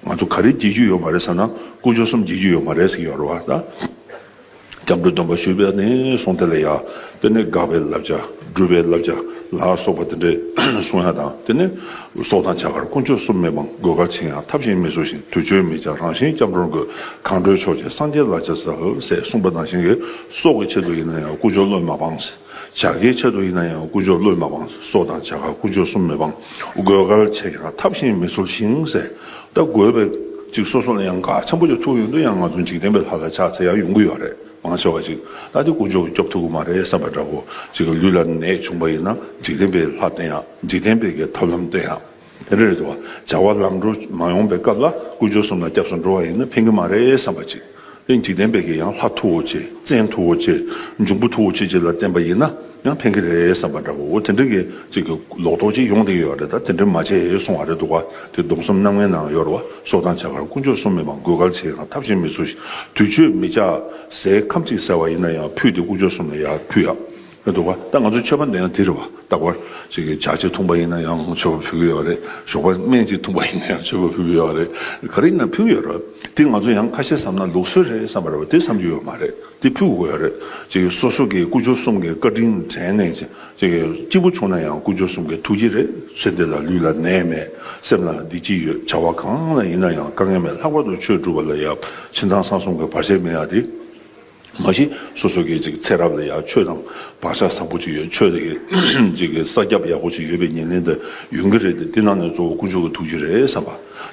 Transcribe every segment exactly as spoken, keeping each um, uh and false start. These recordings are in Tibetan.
ང་ཚོ་ག་རེ་བགྱིད་རྒྱུ་ཡོད་མ་རེད་ཟེར་ན། དཀོན་མཆོག་གསུམ་བགྱིད་རྒྱུ་ཡོད་མ་རེད་ཟེར་གྱི་ཡོད་རེད་བ་ད། སྐྱབས་འགྲོ་སྡོམ་པ་ཞུས་པ་ནས་བཟུང་དེ་ལ་ཡ། དེ་ནས་དགག་པའི་བསླབ་བྱ། སྒྲུབ་པའི་བསླབ་བྱ་ལ་སོགས་པ་དེ་འདྲས་གསུང་ཡ་དང་། དེ་ནས་སྲོག་དང་བྱ་དགར་དཀོན་མཆོག་གསུམ་མི་སྤང་། དགོས་གལ་ཆེ་ཡང་ཐབས་གཞན་མི་འཚོལ་ཞིང་། དུས་མཆོད་མི་བྱ་རང་གཞན་སྐྱབས་འགྲོར་འགོད། གང་འགྲོ་ཕྱོགས་ཀྱི་སངས་རྒྱས་ལ་ཕྱག་འཚལ་ཟེར་གསུངས་པ་ནང་བཞིན་གྱི། སྲོག་གི་ཆེད་དུ་ཡིན་ན་ཡང་དཀོན་མཆོག་བློས་མ་སྤངས། བྱ་དགའི་ཆེད་དུ་ཡིན་ན་ཡང་དཀོན་མཆོག་བློས་མ་སྤངས། སྲོག་དང་བྱ་དགར་དཀོན་མཆོག་གསུམ་མི་སྤང་། དགོས་གལ་ཆེ་ཡང་ཐབས་གཞན་མི་འཚོལ་ཞིང་ཟེར། ད་དགོས་པའི་ཅིག་སོ་སོ་ལ་ཡང་གལ་ཆེན་པོ་ཅིག་ཐུག་ཡོང་དུས་ཡང་ང་ཚོ་འཇིག་རྟེན་པའི་ལྷ་ལ་ཕྱག་འཚལ་ཡ་ཡོང་གི་ཡོད་རེད། མང་ཆེ་བ་ཅིག་ད་དེ་དཀོན་མཆོག་གིས་སྐྱོབ་ཐུབ་ཀྱི་མ་རེད་བསམ་པ་འདྲ་བོ། ཅིག་ལུས་ལ་ནད་བྱུང་པ་ཡིན་ན་འཇིག་རྟེན་པའི་ལྷ་བསྟེན་ཡ། འཇིག་རྟེན་པའི་གི་ཐབས་ལམ་བསྟེན་ཡ། དེ་འདྲ་རེད་འདུག་བ། བྱ་བ་ལམ་འགྲོ་མ་ཡོང་པའི་སྐབས་ལ་དཀོན་མཆོག་གསུམ་ལ་སྐྱབས་སུ་འགྲོ་བ་ཡིན་ན་ཕན་གྱི་མ་རེད་བསམ་པ་ཅིག་དེ་འཇིག་རྟེན་པའི་གི་ཡང་ལྷ་མཐུ་བོ་ཆེ། བཙན་མཐུ་བོ་ཆེ། འབྱུང་པོ་མཐུ་བོ་ཆེ་ཅིག་ལ་བརྟེན་པ་ཡིན་ན་ཡང་ཕན་གྱི་རེད་བསམ་པ་འདྲ་བོ། འོ་དེ་འདྲ་གི་ཅིག་གི་ལོག་རྟོག་ཅིག་ཡོང་བསྡད་ཡོད་རེད། ད་དེ་འདྲ་མ་བྱེད་གསུང་བ་རེད་འདུག་བ། དེ་སྡོམ་གསུམ་རྣམ་ངེས་ནང་ཡོད་རེད་བ། སྲོག་དང་བྱ་དགར་དཀོན་མཆོག་གསུམ་མི་སྤང་། དགོས་གལ་ཆེ་ཡང་ཐབས་གཞན་མི་འཚོལ་ཞིང་། དུས་མཆོད་མི་བྱ། ཟས་ཁམ་གཅིག་ཟས་པ་ཡིན་ན་ཡང་ཕུད་དེ་དཀོན་མཆོག་གསུམ་ལ་ཡར་ཕུལ་ཡ། རེད་འདུག་བ། ད་ང་ཚོའི་མཆོད་པ་འདོན་ཡ་དེ་རེད་བ། རྟག་པར་ཅིག་གི་ཇ་གཅིག་འཐུང་པ་ཡིན་ན་ཡང་མཆོད་པ་ཕུལ་གྱི་ཡོད་རེད། ཞོགས་པ་སྨན་གཅིག་འཐུང་པ་ཡིན་ན་ཡང་མཆོད་པ་ཕུལ་གྱི་ཡོད་རེད། ག་རེ་ཡིན་ན་ཕུལ་གྱི་ཡོད་རེད། དེ་ང་ཚོ་ཡང་ཁ་ཤས་བསམ་ན་ལུགས་སྲོལ་རེད་བསམ་པ་རེད་བ། དེ་བསམ་རྒྱུ་ཡོད་མ་རེད། དེ་ཕུལ་དགོས་ཡོད་རེད། ཅིག་གི་སོ་སོ་གི་དཀོན་མཆོག་གསུམ་གྱི་བཀའ་དྲིན་དྲན་ནས་ཅིག་གི་སྐྱིད་པོ་བྱུང་ན་ཡང་དཀོན་མཆོག་གསུམ་གྱི་ཐུགས་རྗེ་རེད། ཚེ་འདི་ལ་ལུས་ལ་ནད་མེད། སེམས་ལ་བདེ་སྐྱིད་ཡོད། བྱ་བ་གང་ལ་ཡིན་ན་ཡང་དཀའ་ངལ་མེད། ལྷག་པར་དུ་ཆོས་སྒྲུབ་པ་ལ་ཡང་ཕྱི་ནང་གསང་གསུམ་གྱི་བར་ཆད་མེད་ཡ་དེ། མ་གཞི་སོ་སོ་གི་ཅིག་ཚེ་རབས་ལ་ཡང་ཆོས་དང་བག་ཆགས་བཟང་པོ་ཅིག་ཡོད། ཆོས་དེ་གི་ཅིག་གི་ས་རྒྱབ་ཡག་པོ་ཅིག་ཡོད་པའི་ཉེར་ལེན་དེ་ཡོང་གི་རེད་དེ། དེ་ནང་ནས་གཙོ་བོ་དཀོན་མཆོག་གི་ཐུགས་རྗེ་རེད་བསམ་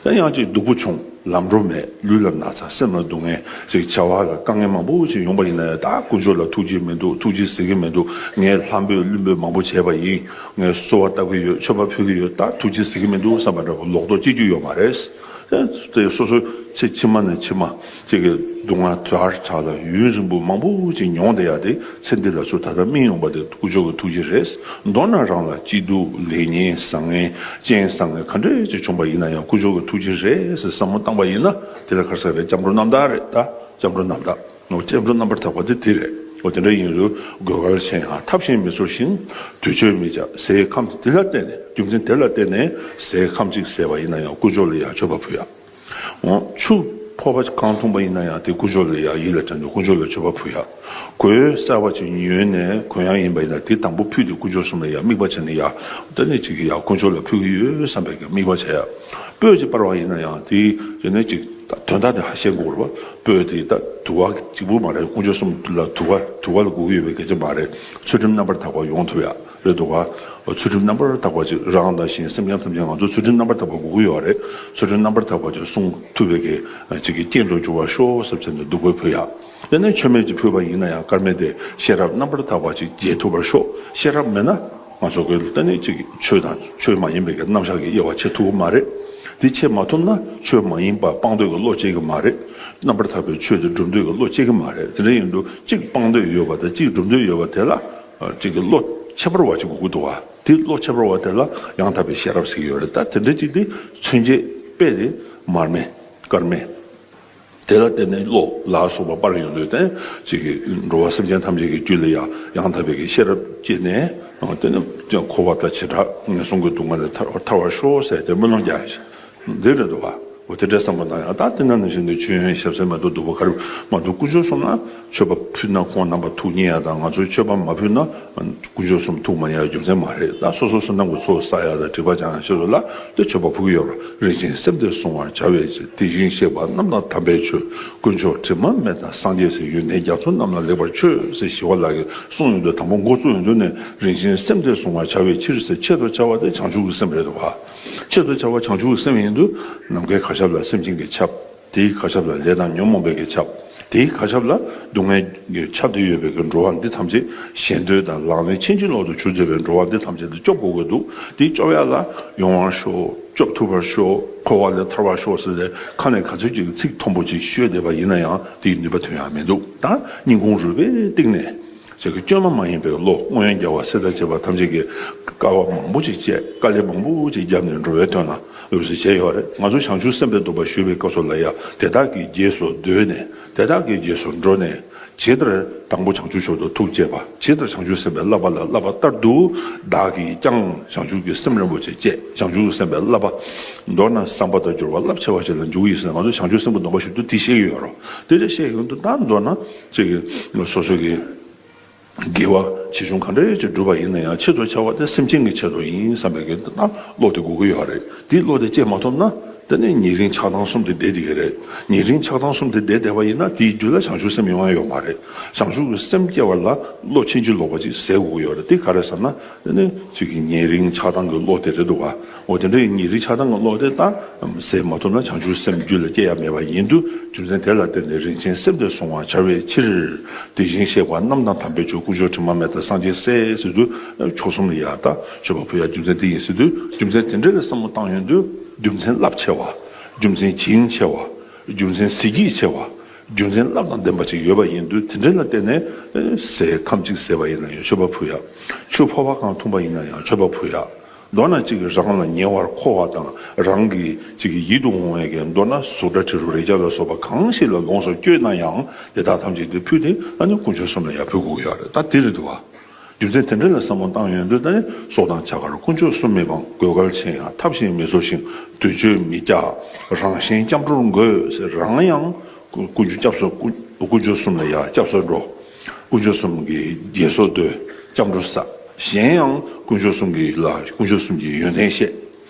པ། ཡང་ཡང་ཅིག་སྡུག་པོ་བྱུང་། ལམ་འགྲོ་མེད། ལུས་ལ་ན་ཚ། སེམས་ལ་སྡུག་བསྔལ། ཅིག་བྱ་བ་ལ་དཀའ་ངལ་མང་པོ་ཅིག་ཡོང་པ་ཡིན་ན་ཡང་ད་དཀོན་མཆོག་ལ་ཐུགས་རྗེ་མི་འདུག་ཐུགས་རྗེ་གཟིགས་ཀྱི་མི་འདུག་ངས་ལྷ་འབོད་ཀླུ་འབོད་མང་པོ་བྱས་པ་ཡིན། ངས་གསོལ་བ་བཏབ་ཀྱི་ཡོད། མཆོད་པ་ཕུལ་གྱི་ཡོད། ད་ཐུགས་རྗེ་གཟིགས་ཀྱི་མི་འདུག་བསམ་པ་འདྲ་བོ་ལོག་རྟོག་སྐྱེ་རྒྱུ་ཡོད་མ་རེད། དེ་སོ་སོ་ཚེ་ཕྱི་མ་ནས་ཕྱི་མ་ཅིག་གི་སྡུག་བསྔལ་དལ་དྲགས་ལ་ཡུན་རིང་པོ་མང་པོ་ཅིག་མྱོང་བསྡད་ཡ་དེ། ཚེ་འདི་ལ་ཚུར་ད་ལྟ་སྨིན་ཡོང་པ་དེ་དཀོན་མཆོག་གི་ཐུགས་རྗེ་རེད། མདོར་ན་རང་ལ་སྐྱིད་སྡུག་ལེགས་ཉེས་བཟང་ངན་སྤྱན་བཟང་ངན་ག་འདྲས་ཅིག་བྱུང་པ་ཡིན་ན་ཡང་དཀོན་མཆོག་གི་ཐུགས་རྗེ་རེད་ཟེར་བསམ་བློ་བཏང་པ་ཡིན་ན། དེ་ལ་ག་རེ་ཟེར་རེད། སྐྱབས་འགྲོ་རྣམ་དག་རེད། ད་སྐྱབས་འགྲོ་རྣམ་དག་ནོ། སྐྱབས་འགྲོ་རྣམ་པར་དག་པ་དེ་དེ་རེད། འོ་དེ་འདྲ་ཡིན་དུས་དགོས་གལ་ཆེ་ཡང་ཐབས་གཞན་མི་འཚོལ་ཞིང་། དུས་མཆོད་མི་བྱ། ཟས་ཁམ་དེ་ལ་བརྟེན་ནས། རྒྱུ་མཚན་དེ་ལ་བརྟེན་ནས་ཟས་ཁམ་གཅིག་ཟས་པ་ཡིན་ན་ཡང་དཀོན་མཆོག་ལ་ཡང་མཆོད་པ་ཕུལ་ཡ། འོ་ཆུ་ཕོར་པ་གང་འཐུང་པ་ཡིན་ན་ཡང་དེ་དཀོན་མཆོག་ལ་ཡང་ཡིད་ལ་དྲན་ནས་དཀོན་མཆོག་ལ་མཆོད་པ་ཕུལ་ཡ། གོས་གསར་པ་ཅིག་ཉོས་ནས་གོན་ཡ་ཡིན་པ་ཡིན་ན་དེ་དང་པོ་ཕུད་དེ་དཀོན་མཆོག་གསུམ་ལ་ཡང་དམིགས་པ་བྱས་ནས་ཡ། དེ་ནས་ཅིག་ཡ་དཀོན་མཆོག་ལ་ཕུལ་གྱི་ཡོད་བསམ་པའི་དམིགས་པ་བྱས་ཡ། སྤོས་ཅིག་སྤར་བ་ཡིན་ན་ཡང་དེ་ཡིན་ན་ཅིག་དོན་དག་དེ་ཧ་ཤེས་དགོས་རེད་བ། སྤོས་དེ་ད་དུ་བ་གཅིག་པུ་མ་རེད། དཀོན་མཆོག་གསུམ་ལ་དུ་བ་དུ་བ་ལ་དགོས་ཀྱི་ཡོད་པའི་སྐད་ཆ་མ་རེད། ཚུལ་ཁྲིམས་རྣམ་པར་དག་པ་ཡོང་ཐུབ་ཡ་རེད་འདུག་ག་ཚུལ་ཁྲིམས་རྣམ་པར་དག་པ་ཅིག་རང་དང་གཞན་སེམས་ཅན་ཐམས་ཅད་ང་ཚོ་ཚུལ་ཁྲིམས་རྣམ་པར་དག་པ་དགོས་ཀྱི་ཡོད་རེད། ཚུལ་ཁྲིམས་རྣམ་པར་དག་པ་ཅིག་སྲུང་ཐུབ་པའི་གི་ཅིག་གི་རྐྱེན་དུ་འགྱུར་བར་ཤོག་ཟེར་བྱས་ནས་བདུག་སྤོས་ཕུལ་ཡ། དེ་ནས་མཆོད་མེ་ཅིག་ཕུལ་བ་ཡིན་ན་ཡང་དཀར་མེ་དེ་ཤེས་རབ་རྣམ་པར་དག་པ་ཅིག་རྒྱས་ཐུབ་པར་ཤོག་ཤེས་རབ་མེད་ན་ང་ཚོ་གི་ད་ནི་ཅིག་ཆོས་དང་ཆོས་མ་ཡིན་པའི་གི་རྣམ་གཞག་གི་དབྱེ་བ་ཕྱེ་ཐུབ་ཀྱི་མ་རེད། དེ་ཕྱེ་མ་ཐུབ་ན་ཆོས་མ་ཡིན་པ་སྤང་འདོད་ཀྱི་བློ་སྐྱེ་གི་མ་རེད། རྣམ་པར་དག་པའི་ཆོས་དེ་སྒྲུབ་འདོད་ཀྱི་བློ་སྐྱེ་གི་མ་རེད། དེ་འདྲ་ཡིན་དུས་གཅིག་སྤང་འདོད་ཡོད་པ་དང་གཅིག་སྒྲུབ་འདོད་ཡོད་པ་དེ་ལ་ཅིག་གི་བློ་ཁྱད་པར་བ་ཅིག་དགོས་ཀྱི་འདུག་བ། དེ་བློ་ཁྱད་པར་བ་དེ་ལ་ཡང་དག་པའི་ཤེས་རབ་ཟེར་གྱི་ཡོད་རེད། ད་དེ་འདྲ་ཅིག་དེ་མཚོན་བྱེད་དཔེ་དེ་མར་མེ་དཀར་མེ། དེ་ལ་བརྟེན་ནས་གློ་ལ་སོགས་པ་སྤར་ཡོང་དུས་དེ་ཅིག་གི་འགྲོ་བ་སེམས་ཅན་ཐམས་ཅད་ཀྱི་རྒྱུད་ལ་ཡང་ཡང་དག་པའི་གི་ཤེས་རབ་སྐྱེས་ནས་དེ་ནི་འཁོར་བ་དང་བྱེ་བྲག་ངན་སོང་གི་སྡུག་བསྔལ་ལས་ཐར་ཐར་བར་ཤོག་ཟེར་ཏེ་སྨོན་ལམ་རྒྱག་ཡ་ཞིག་འདི་རེད་འདུག་བ། འོ་དེ་འདྲའི་བསམ་བློ་བཏང་ཡང་ད་དེ་ན་ནང་བཞིན་དུ་མཆོད་ཡོན་ཞབས་བསིལ་མ་གཏོགས་བདུག་སྤོས་ག་རེ་མ་གཏོགས་དཀོན་མཆོག་གསུམ་ལ་མཆོད་པ་ཕུལ་ན་ཁོང་རྣམ་པ་ཐུགས་མཉེས་ཡ་དང་། ང་ཚོས་མཆོད་པ་མ་ཕུལ་ན། དཀོན་མཆོག་གསུམ་ཐུགས་མ་མཉེས་པའི་རྒྱུ་མཚན་མ་རེད། ད་སོ་སོ་བསོད་ནམས་ཀྱི་ཚོགས་བསགས་ཡ་དང་སྒྲིབ་པ་སྦྱང་ཡ་ཆེད་དུ་ལ་དེ་མཆོད་པ་ཕུལ་གྱི་ཡོད་རེད། རིན་ཆེན་སེམས་དེ་བསྲུང་བར་བྱ་བའི་ཕྱིར། དེ་བཞིན་གཤེགས་པ་རྣམས་དང་དམ་པའི་ཆོས། དཀོན་མཆོག་དྲི་མ་མེད་དང་སངས་རྒྱས་སྲས། ཡོན་ཏན་རྒྱ་མཚོ་རྣམས་ལ་ལེགས་པར་མཆོད་ཟེར་ཞི་བ་ལྷ་གིས་གསུངས་ཡོང་དུས། དང་པོ་འགོ་བཙུགས་ཡོང་དུས་ནས་རིན་ཆེན་སེམས་དེ་བསྲུང་བར་བྱ་བའི་ཕྱིར་ཟེར་ཆེད་དུ་བྱ་བ་དེ་བྱང་ཆུབ་ཀྱི་སེམས་རེད་འདུག་ག་ཆེད་དུ་བྱ་བ་བྱང་ཆུབ་ཀྱི་སེམས་ཡིན་དུས་ནམ་མཁའི་གར་ཁྱབ་ལ་སེམས་ཅན་གྱི་ཆབ། དེའི་གར་ཁྱབ་ལ་ལས་དང་ཉོན་མོངས་པའི་གི་ཆབ། དེའི་གར་ཁྱབ་ལ་སྡུག་བསྔལ་གྱི་ཆབ་ཏུ་ཡོད་པའི་གི་འགྲོ་བ་འདི་ཐམས་ཅད་ཞེ་འདོད་དང་ལག་ལེན་ཕྱིན་ཅི་ལོག་ཏུ་གྱུར་བསྡད་པའི་འགྲོ་བ་འདི་ཐམས་ཅད་དེ་སྐྱོབ་དགོས་ཀྱི་འདུག་དེ་སྐྱོབ་ཡ་ལ་ཡོང་བར་ཤོག་སྐྱོབ་ཐུབ་པར་ཤོག་འཁོར་བ་ལས་ཐར་བར་ཤོག་ཟེར་ཏེ་ཁ་ནས་ག་ཚོད་ཅིག་ཚིག་མཐོན་པོ་ཅིག་ཤོད་བསྡད་པ་ཡིན་ན་ཡང་དེའི་ནུས་པ་ཐོན་ཡ་མི་འདུག་ད་སྙིང་ཁུང་རུས་པའི་གཏིང་ནས། ཅིག་གི་བཅོས་མ་མ་ཡིན་པའི་བློ། སྔོན་རྒྱལ་བ་སྲས་དང་བཅས་པ་ཐམས་ཅད་ཀྱིས་དཀའ་བ་མང་པོ་ཅིག་སྤྱད། དཀའ་ལས་མང་པོ་ཅིག་བརྒྱབ་ནས་འགྲོ་བའི་དོན་ལ་འོད་ཟེར་བྱས་ཡོད་རེད། ང་ཚོ་བྱང་ཆུབ་སེམས་དཔའི་སྡོམ་པ་ཞུ་བའི་སྐབས་སུ་ལ་ཡང་དེ་དག་གི་རྗེས་སུ་ཟློས་ནས། དེ་དག་གི་རྗེས་སུ་འགྲོ་ནས། ཇི་ལྟར་དང་པོ་བྱང་ཆུབ་མཆོག་ཏུ་ཐུགས་བསྐྱེད་པ། ཇི་ལྟར་བྱང་ཆུབ་སེམས་དཔའི་བསླབ་པ་ལ་བསླབ་པ་ལྟར་དུ་བདག་གིས་ཀྱང་བྱང་ཆུབ་ཀྱི་སེམས་རིན་པོ་ཆེ་བསྐྱེད། བྱང་ཆུབ་ཀྱི་སེམས་དཔའི་བསླབ་པ། མདོར་ན་བསམ་པ་དང་སྦྱོར་བ་རླབས་ཆེ་བ་ཞིག་ལ་འཇུག་ཡིན་ཟེར་ན། ང་ཚོ་བྱང་ཆུབ་སེམས་ཀྱི་སྡོམ་པ་ཞུ་དུས་དེ་བཤད་ཀྱི་ཡོད་རེད། དེ་འདྲ་བཤད་ཡོང་དུས་ད་མདོར་ན་ཅིག་གི་སོ་སོ་གི་དགེ་བ་ཆེ་ཆུང་ག་འདྲ་ཅིག་བསྒྲུབས་པ་ཡིན་ན་ཡང་ཆེད་དུ་བྱ་བ་དེ་སེམས་ཅན་གྱི་ཆེད་དུ་ཡིན་བསམ་པའི་གི་ད་བློ་དེ་དགོས་ཀྱི་ཡོད་རེད། དེ་བློ་དེ་སྐྱེ་མ་ཐུབ་ན། དེ་ནི་ཉེ་རིང་ཆགས་སྡང་གསུམ་དེ་བསྡད་བསྡད་ཀྱི་རེད། ཉེ་རིང་ཆགས་སྡང་གསུམ་དེ་བསྡད་བསྡད་པ་ཡིན་ན་དེའི་རྒྱུད་ལ་བྱང་ཆུབ་སེམས་ཡོང་ཡ་ཡོད་མ་རེད། བྱང་ཆུབ་ཀྱི་སེམས་སྐྱེ་བ་ལ་བློ་ཕྱིན་ཅི་ལོག་པ་ཅིག་ཟད་དགོས་ཀྱི་ཡོད་རེད། དེ་ག་རེ་ཟེར་ན། དེ་ནི་ཅིག་གི་ཉེ་རིང་ཆགས་སྡང་གི་བློ་དེ་རེད་འདུག་ག་འོ་དེ་འདྲའི་ཉེ་རིང་ཆགས་སྡང་གི་བློ་དེ་ད་ཟད་མ་ཐུབ་ན་བྱང་ཆུབ་སེམས་རྒྱུད་ལ་སྐྱེ་ཡ་མེད་པ་ཡིན་དུས། རྒྱུ་མཚན་དེ་ལ་བརྟེན་ནས་རིན་ཆེན་སེམས་དེ་བསྲུང་བར་བྱ་བའི་ཕྱིར། དེ་བཞིན་གཤེགས་པ་རྣམས་དང་དམ་པའི་ཆོས། དཀོན་མཆོག་དྲི་མ་མེད་དང་སངས་རྒྱས་སྲས་ཟེར་དུས་མཆོག་གསུམ་ལ་ཡ་ད་མཆོད་པ་ཕུལ་ཡ་རྒྱུ་མཚན་དེ་ཡིན་ཟེར་དུས། རྒྱུ་མཚན་དེ་འདྲ་ལ་བསམ་བློ་བཏང་ཡོང་དུས། རྒྱུ་མཚན་རླབས་ཆེ་བ། རྒྱུ་མཚན་བྱིན་ཆེ་བ། རྒྱུ་མཚན་གཟི་བརྗིད་ཆེ་བ། རྒྱུ་མཚན་རླབས་དང་ལྡན་པ་ཅིག་ཡོད་པ་ཡིན་དུས། དེ་འདྲ་ལ་བརྟེན་ནས་ཟས་ཁམ་གཅིག་ཟས་པ་ཡིན་ན་ཡང་མཆོད་པ་ཕུལ་ཡ། ཆུ་ཕོར་པ་གང་འཐུང་པ་ཡིན་ན་ཡང་མཆོད་པ་ཕུལ་ཡ། མདོར་ན་གཅིག་གིས་རང་ལ་ཉེ་བར་མཁོ་བ་དང་། རང་གི་གཅིག་གི་ཡིད་དུ་འོང་བའི་གི་མདོར་ན་གཟུགས་སྒྲ་དྲི་རོ་རེག་བྱ་ལ་སོགས་པ་གང་ཞིག་ལ་ལོངས་སུ་སྤྱོད་ན་ཡང་དེ་དག་ཐམས་ཅད་དེ་ཕུལ་ཏེ་ཨ་ནི་དཀོན་མཆོག་གསུམ་ལ་ཡར་ཕུལ་དགོས་ཀྱི་ཡོད་རེད། ད་དེ་རེད་འདུག་བ། རྒྱུ་མཚན་དེ་འདྲ་ལ་བསམ་བློ་བཏང་ཡོང་དུས། ད་ནི་སྲོག་དང་བྱ་དཀར་དཀོན་མཆོག་གསུམ་མི་སྤང་། གོས་དཀར་ཆེ་ཡང་ཐབས་གཞན་མི་གསོ་ཞིང་། དུས་མཆོད་མི་བཅག་རང་གཞན་སྐྱབས་འགྲོར་འགོད་ཟེར། རང་ཡང་དཀོན་མཆོག་སྐྱབས་སུ་དཀོན་མཆོག་གསུམ་ལ་ཡར་སྐྱབས་སུ་འགྲོ། དཀོན་མཆོག་གསུམ་གྱི་དགེ་སོགས་འདོད། སྐྱབས་འགྲོ་བསགས། གཞན་ཡང་དཀོན་མཆོག་གསུམ་གྱི་ལ་དཀོན་མཆོག་གསུམ་གྱི་ཡོན་ཏན་བཤད།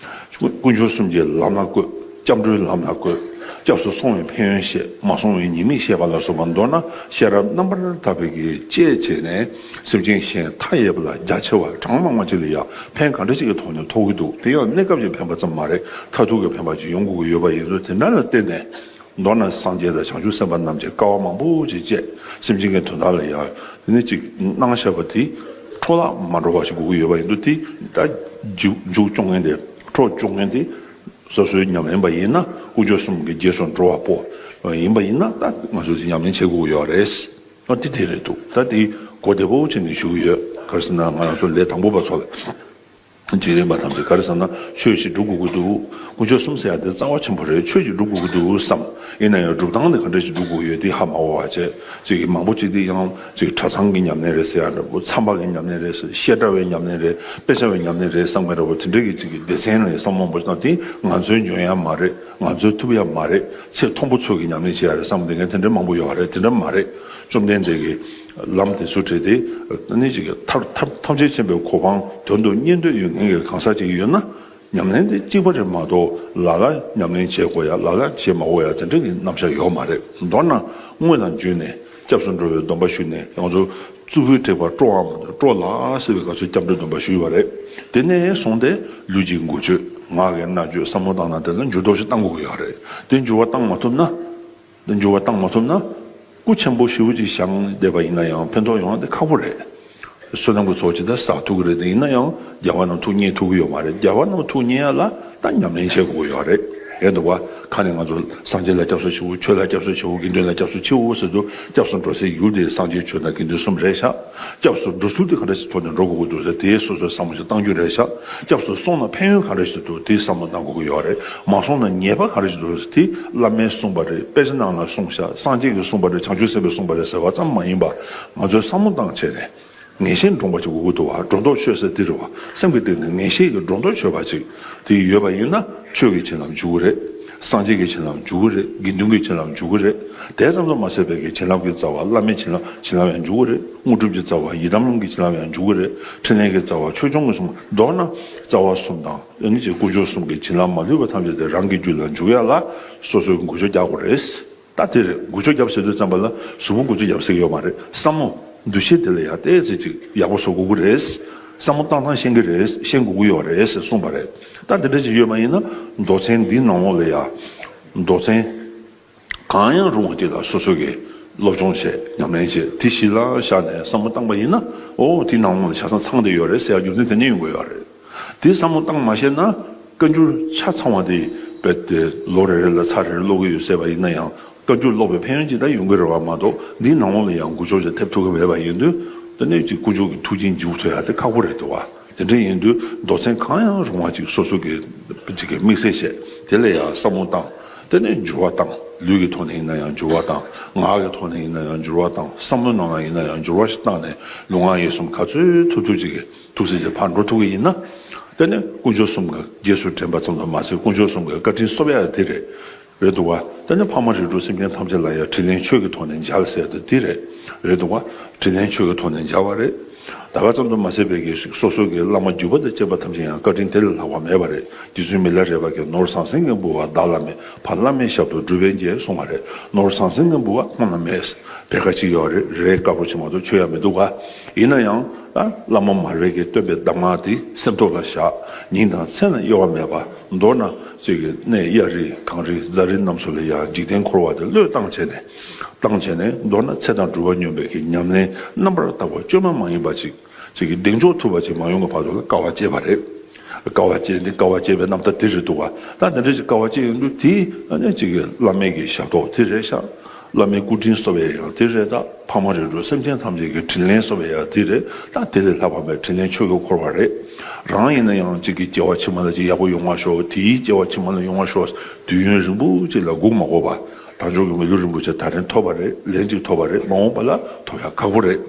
དཀོན་མཆོག་གསུམ་གྱི་ལམ་སྣ་བཀོད། སྐྱབས་འགྲོའི་ལམ་སྣ་བཀོད། སྐྱབས་སུ་སོང་བའི་ཕན་ཡོན་བཤད། མ་སོང་བའི་ཉེས་དམིགས་བཤད་པ་ལ་སོགས་པ་མདོར་ན་ཤེས་རབ་རྣམ་པར་དག་པའི་གི་དཔྱད་བྱས་ནས། སེམས་ཅན་གཞན་མཐའ་ཡས་པ་ལ་རྒྱ་ཆེ་བ་གྲངས་མང་བ་ཅིག་ལ་ཡང་ཕན་ག་འདྲ་ཅིག་གི་ཐོག་ནས་ཐོགས་ཀྱི་འདུག་དེ་ཡང་གནས་སྐབས་ཀྱི་ཕན་པ་ཙམ་མ་རེད། མཐར་ཐུག་གི་ཕན་པ་ཅིག་ཡོང་དགོས་ཀྱི་ཡོད་པ་ཡིན་དུས། དེ་འདྲ་ལ་བརྟེན་ནས། མདོར་ན་སངས་རྒྱས་དང་བྱང་ཆུབ་སེམས་དཔའ་རྣམས་ཀྱིས་དཀའ་བ་མང་པོ་ཅིག་སྤྱད། སེམས་ཅན་གྱི་དོན་དག་ལ་ཡང་དེ་ནི་ཅིག་གནང་བཞག་པ་དེ་འཕྲོ་བརླག་མ་འགྲོ་བ་ཞིག་དགོས་ཀྱི་ཡོད་པ་ཡིན་དུས། དེ་ད་མཇུག་མཇུག་སྐྱོང་མཁན་དེ། འཕྲོ་སྐྱོང་མཁན་དེ་སོ་སོའི་ཉམས་ལེན་པ་ཡིན་ན། དཀོན་མཆོག་གསུམ་གྱི་རྗེས་སུ་འགྲོ་བ་པོ་ཡིན་པ་ཡིན་ན། ད་ང་ཚོས་དེ་ཉམས་ལེན་བྱེད་དགོས་ཀྱི་ཡོད་རེད། ཨ་དེ་དེ་རེད་འདུག་ད་དེ་གོ་བདེ་པོ་བྱས་ནས་ཞུ་གི་ཡོད། ག་རེ་ཟེར་ན། ང་རང་ཚོ་ལས་དང་པོ་པ་ཚོ་ལ། རྗེ་རིན་པ་ཐམས་ཅད་ག་རེ་ཟེར་ན། ཆོས་ཤིག་སྒྲུབ་དགོས་ཀྱི་འདུག་དཀོན་མཆོག་གསུམ་ཟེར་ཡ་དེ་རྩ་བ་ཆེན་པོ་རེད། ཆོས་ཤིག་སྒྲུབ་དགོས་ཀྱི་འདུག་བསམ། ཡིན་ན་ཡང་སྒྲུབ་སྟངས་དེ་ག་འདྲ་ཞིག་སྒྲུབ་དགོས་ཀྱི་ཡོད་དེ་ཧ་མ་གོ་བ་བྱས། ཅིག་མང་པོ་ཅིག་དེ་ཡང་ཅིག་གྲྭ་ཚང་གི་ཉམས་ལེན་རེད་ཟེར་ཡ་འདྲ་པོ། མཚམས་པ་གི་ཉམས་ལེན་རེད་ཟེར། བཤད་གྲྭ་བའི་ཉམས་ལེན་རེད། དཔེ་ཆ་བའི་ཉམས་ལེན་རེད་བསམ་མཁན་འདྲ་པོ། དེ་འདྲ་གི་ཅིག་གི་སྡེ་ཚན་ལ་ཡང་བསམ་བློ་མང་པོ་ཞིག་བཏང་། དེ་ང་ཚོའི་འཇོན་ཡ་མ་རེད། ང་ཚོའི་ཐུབ་ཡ་མ་རེད། ཚད་མཐོན་པོ་ཚོ་གི་ཉམས་ལེན་བྱེད་ཡ་རེད་བསམ་བསྡད་མཁན་དེ་འདྲ་མང་པོ་ཡོད་རེད། དེ་འདྲ་མ་རེད། བཅོམ་ལྡན་འདས་ཀྱི་ལམ་དེ་ཚོ་བྲིས་ཏེ། ཨ་ནི་ཅིག་ཐར་ཐར་ཐམས་ཅད་མཁྱེན་པའི་གོ་འཕང་དོན་དུ་གཉེར་འདོད་ཡོད་མཁན་གྱི་གང་ཟག་ཅིག་ཡོད་ན། ཉམས་ལེན་དེ་གཅིག་པ་རེད་མ་གཏོགས། ལ་ལ་ཉམས་ལེན་བྱེད་དགོས་ཡ། ལ་ལ་བྱེད་མ་དགོས་ཡ་དེ་འདྲ་གི་རྣམ་གཞག་ཡོད་མ་རེད། མདོར་ན་དངོས་དང་བརྒྱུད་ནས་སྐྱབས་སུ་འགྲོ་བའི་སྡོམ་པ་ཞུས་ནས། ང་ཚོ་རྩུབ་པོའི་དྲེགས་པ་སྤྲོ་བའམ་སྤྲོ་ལགས་ཟེར་བའི་སྐབས་སུ་སྐྱབས་འགྲོའི་སྡོམ་པ་ཞུས་པ་རེད། དེ་ནས་བཟུང་སྟེ་ལུས་ཀྱི་འགུལ་སྐྱོད། ངག་གི་སྨྲ་བརྗོད། བསམ་བློ་བཏང་ན། དེ་ལ་འགྱུར་ལྡོག་ཞིག་བཏང་དགོས་ཀྱི་ཡོད་རེད། དེ་འགྱུར་བ་བཏང་མ་ཐུབ་ན། འགྱུར་བ་བཏང་མ་ཐུབ་ན། སྐུ་ཆེན་པོ་ཞེ་པོ་ཅིག་བཞེངས་བསྡད་པ་ཡིན་ན་ཡང་ཕན་ཐོགས་ཡོང་ཡ་དེ་ཁག་པོ་རེད། བསོད་ནམས་ཀྱི་ཚོགས་ཇི་ལྟར་བསགས་ཐུབ་ཀྱི་རེད། དེ་ཡིན་ན་ཡང་རྒྱལ་བ་རྣམས་ཐུགས་མཉེས་ཐུབ་ཀྱི་ཡོད་མ་རེད། རྒྱལ་བ་རྣམས་ཐུགས་མཉེས་ཡ་ལ་ད་ཉམས་ལེན་བྱེད་དགོས་ཀྱི་ཡོད་རེད། ཡོད་འདུག་བ། ཁ་ནས་ང་ཚོ་སངས་རྒྱས་ལ་སྐྱབས་སུ་མཆིའོ། ཆོས་ལ་སྐྱབས་སུ་མཆིའོ། དགེ་འདུན་ལ་སྐྱབས་སུ་མཆིའོ་ཟེར་དུས། སྐྱབས་སུ་འགྲོ་སའི་ཡུལ་དེ་སངས་རྒྱས་ཆོས་དང་དགེ་འདུན་གསུམ་རེད་ཤག་སྐྱབས་སུ་འགྲོ་ཚུལ་དེ་ག་འདྲ་ཞིག་ཐོག་ནས་འགྲོ་དགོས་ཀྱི་འདུག་ཟེར། དེའི་སོ་སོའི་བསམ་བློ་ཞིག་བཏང་རྒྱུ་རེད་ཤག་སྐྱབས་སུ་སོང་ན་ཕན་ཡོན་ག་འདྲ་ཞིག་འདུག་དེའི་བསམ་བློ་བཏང་དགོས་ཀྱི་ཡོད་རེད། མ་སོང་ན་ཉེས་པ་ག་འདྲ་ཞིག་འདུག་དེ་བླ་མས་གསུངས་པ་རེད། དཔེ་ཆ་ནང་ལ་གསུངས་ཤག་སངས་རྒྱས་ཀྱིས་གསུངས་པ་རེད། བྱང་ཆུབ་སེམས་དཔས་གསུངས་པ་རེད་ཟེར་བ་ཙམ་མ་ཡིན་པ། ང་ཚོས་བསམ་བློ་བཏང་བྱས་ནས། ངེས་ཤེས་འདྲོངས་པ་ཅིག་དགོས་ཀྱི་འདུག་བ། སྒྲོ་འདོགས་ཆོད་ཟེར་དེ་རེད་བ། སེམས་ཀྱི་སྟེང་ནས་ངེས་ཤེས་ཀྱི་སྒྲོ་འདོགས་ཆོད་པ་ཅིག་དེ་ཡོད་པ་ཡིན་ན། ཆོས་ཀྱི་བྱིན་རླབས་འཇུག་གི་རེད། སངས་རྒྱས་ཀྱི་བྱིན་རླབས་འཇུག་གི་རེད། དགེ་འདུན་གྱི་བྱིན་རླབས་འཇུག་གི་རེད། དེ་ཙམ་དུ་མ་ཟད་པའི་གི་བྱིན་རླབས་ཀྱི་རྩ་བ། བླ་མའི་བྱིན་རླབས་བྱིན་རླབས་ཡང་འཇུག་གི་རེད། དངོས་གྲུབ་ཀྱི་རྩ་བ། ཡི་དམ་ལམ་གྱི་བྱིན་རླབས་ཡང་འཇུག་གི་རེད། འཕྲིན་ལས་ཀྱི་རྩ་བ། ཆོས་སྐྱོང་གི་གསུམ། མདོར་ན་རྩ་བ་གསུམ་དང་། ཨ་ནི་ཅིག་དཀོན་མཆོག་གསུམ་གྱི་བྱིན་རླབས་མ་ལུས་པ་ཐམས་ཅད་དེ་རང་གི་རྒྱུད་ལ་འཇུག་ཡ་ལ་སོ་སོས་འགུལ་སྐྱོད་རྒྱག་དགོས་རེད། ད་དེ་རེད། འགུལ་སྐྱོད་རྒྱབ་ཟེར་དུས་ཙམ་པ་ལ་གཟུགས་པོ་འགུལ་སྐྱོད་རྒྱབ་ཟེར་གྱི་ཡོད་མ་རེད། བསམ་བློ་འདུ་ཤེས་དེ་ལ་ཡང་ཏོག་ཙམ་ཅིག་ཡག་པོ་བཟོ་དགོས་ཀྱི་རེད། བསམ་བློ་བཏང་སྟངས་ཤེས་ཀྱི་རེད། ཤེས་དགོས་ཀྱི་ཡོད་རེད་ཟེར་གསུངས་པ་རེད། ད་དེ་འདྲ་ཅིག་ཡོད་པ་ཡིན་ན། མདོ་ཚན་འདིའི་ནང་ལོགས་ལ་ཡང་། མདོ་ཚན་གང་ཡང་རུང་བ་ཅིག་ལ་སོ་སོ་གིས་སློབ་སྦྱོང་བྱས། ཉམས་ལེན་བྱས། དེ་གཞི་ལ་བཞག་ནས་བསམ་བློ་བཏང་པ་ཡིན་ན། ཨོ་དེའི་ནང་ལོགས་ལ་ཆ་ཚང་ཚང་བསྡད་ཡོད་རེད་ཟེར་ཡ་རྒྱུ་མཚན་དེ་ནས་ཡོང་གི་ཡོད་རེད། དེ་བསམ་བློ་བཏང་མ་ཤེས་ན། བཀའ་འགྱུར་ཆ་ཚང་བ་དེ་རྦད་དེ་ལོ་རེ་རེ་ལ་ཚར་རེ་རེ་ཀློག་གི་ཡོད་ཟེར་བ་ཡིན་ན་ཡང་། བཀའ་འགྱུར་ཀློག་པའི་ཕན་ཡོན་ཅིག་ད་ཡོང་གི་རེད་བ། མ་གཏོགས་འདིའི་ནང་ལོགས་ལ་ཡང་འགུལ་སྐྱོད་ཅིག་ཐེབས་ཐུབ་ཀྱི་མེད་པ་ཡིན་དུས། དེ་ནས་ཅིག་དཀོན་མཆོག་གི་ཐུགས་རྗེ་མཇུག་ཐུབ་ཡ་དེ་ཁག་པོ་རེད་འདུག་བ། དེ་འདྲ་ཡིན་དུས་མདོ་ཚན་གང་ཡང་རུང་བ་ཅིག་སོ་སོ་གི་ཅིག་གི་དམིགས་བསལ་བྱས། དེ་ལ་ཡང་བསམ་བློ་བཏང་། དེ་ནས་འགྱུར་བ་བཏང་ ལུས་ཀྱི་ཐོག་ནས་ཡིན་ན་ཡང་འགྱུར་བ་བཏང་། ངག་གི་ཐོག་ནས་ཡིན་ན་ཡང་འགྱུར་བ་བཏང་། བསམ་བློའི་ནང་ལ་ཡིན་ན་ཡང་འགྱུར་བ་ཞིག་བཏང་ནས་ལུས་ངག་ཡིད་གསུམ་ག་ཚོད་ཐུབ་ཐུབ་ཅིག་གིས་ཐུགས་སྲས་ཀྱི་ཕར་འགྲོ་ཐུབ་ཀྱི་ཡིན་ན། དེ་ནི་དཀོན་མཆོག་གསུམ་གྱི་རྗེས་སུ་དྲན་པ་ཙམ་དུ་མ་ཟད། དཀོན་མཆོག་གསུམ་གྱི་བཀའ་དྲིན་གསོབ་ཡ་དེ་རེད། རེད་འདུག་བ། དེ་ནི་ཕ་མ་རིགས་དྲུག་སེམས་ཅན་ཐམས་ཅད་ལ་ཡང་དྲིན་ལན་ཆོས་ཀྱི་ཐོག་ནས་འཇལ་ཟེར་དེ་དེ་རེད། རེད་འདུག་བ། དྲིན་ལན་ཆོས་ཀྱི་ཐོག་ནས་འཇལ་བ་རེད། ད་ག་ཙམ་དུ་མ་ཟད་པའི་གི་སོ་སོ་གི་བླ་མ་བརྒྱུད་པ་དང་བཅས་པ་ཐམས་ཅད་ཡང་བཀའ་དྲིན་དེ་ལས་ལྷག་པ་མེད་པ་རེད། རྗེ་བཙུན་མི་ལ་རས་པ་གིས། ནོར་ཟང་ཟིང་གིས་འབུལ་བ་བདག་བླ་མའི། ཕ་བླ་མའི་ཞབས་ཏོག་སྒྲུབ་པས་འཇལ་གསུངས་པ་རེད། ནོར་ཟང་ཟིང་གིས་འབུལ་བ་ཁོང་ལ་མེད། བེར་ཀ་གཅིག་ཡོད་རེད། རས་དཀར་པོ་ཅིག་མ་གཏོགས་མཆོད་ཡ་མི་འདུག་ག། ཡིན་ན་ཡང་ད་བླ་མ་མར་པ་གིས་སྟོན་པའི་གདམས་ངག་དེ་སེམས་ཐོག་ལ་བཞག་ཉིན་དང་མཚན་ལ་གཡེལ་བ་མེད་པ། མདོར་ན་ཅིག་གི་གནས་གཡའ་རི་གངས་རི་རྫ་རི་རྣམས་སུ་ལ་ཡང་འཇིག་རྟེན་འཁོར་བ་དེ་བློས་བཏང་བྱས་ནས། བཏང་བྱས་ནས། མདོར་ན་ཚེ་དང་སྒྲུབ་པ་སྙོམས་པའི་གི་ཉམས་ལེན་རྣམ་པར་དག་པ་བཅོས་མ་མ་ཡིན་པ་ཅིག་ཅིག་གི་གདེང་འཇོག་ཐུབ་པ་ཅིག་མ་ཡོང་གི་བར་དུ་ལ་དཀའ་བ་སྤྱད་པ་རེད། དཀའ་བ་སྤྱད་ནི། དཀའ་བ་སྤྱད་པའི་རྣམ་ཐར་དེ་རེད་འདུག་བ། ད་དེ་འདྲ་ཅིག་དཀའ་བ་སྤྱད་ཡོང་དུས་དེ་ཨ་ནི་ཅིག་གི་བླ་མའི་གི་ཞབས་ཏོག་དེ་རེད་ཤག་བླ་མའི་སྐུ་དྲིན་གསོ་བའི་ཡང་དེ་རེད། ད་ཕ་མ་རིགས་དྲུག་སེམས་ཅན་ཐམས་ཅད་ཀྱི་དྲིན་ལན་གསོ་བའི་ཡང་དེ་རེད། ད་དེ་ལས་ལྷག་པ་མེད། དྲིན་ལན་ཆོས་ཀྱིས་འཁོར་བ་རེད། རང་ཡིན་ན་ཡང་ཅིག་གི་སྐྱེ་བ་ཕྱི་མ་ལ་ཅིག་ཡག་པོ་ཡོང་བ་ཤོག་དེའི་སྐྱེ་བ་ཕྱི་མ་ལ་ཡོང་བ་ཤོག་དུས་ཡུན་རིང་པོ་ཅིག་ལ་སྒུག་མ་དགོས་པ། དལ་འབྱོར་གྱི་མི་ལུས་རིན་པོ་ཆེ་ད་རིང་ཐོབ་པ་རེད། ལན་ཅིག་ཐོབ་པ་རེད། མ་འོངས་པ་ལ་ཐོབ་ཡ་ཁག་པོ་རེད།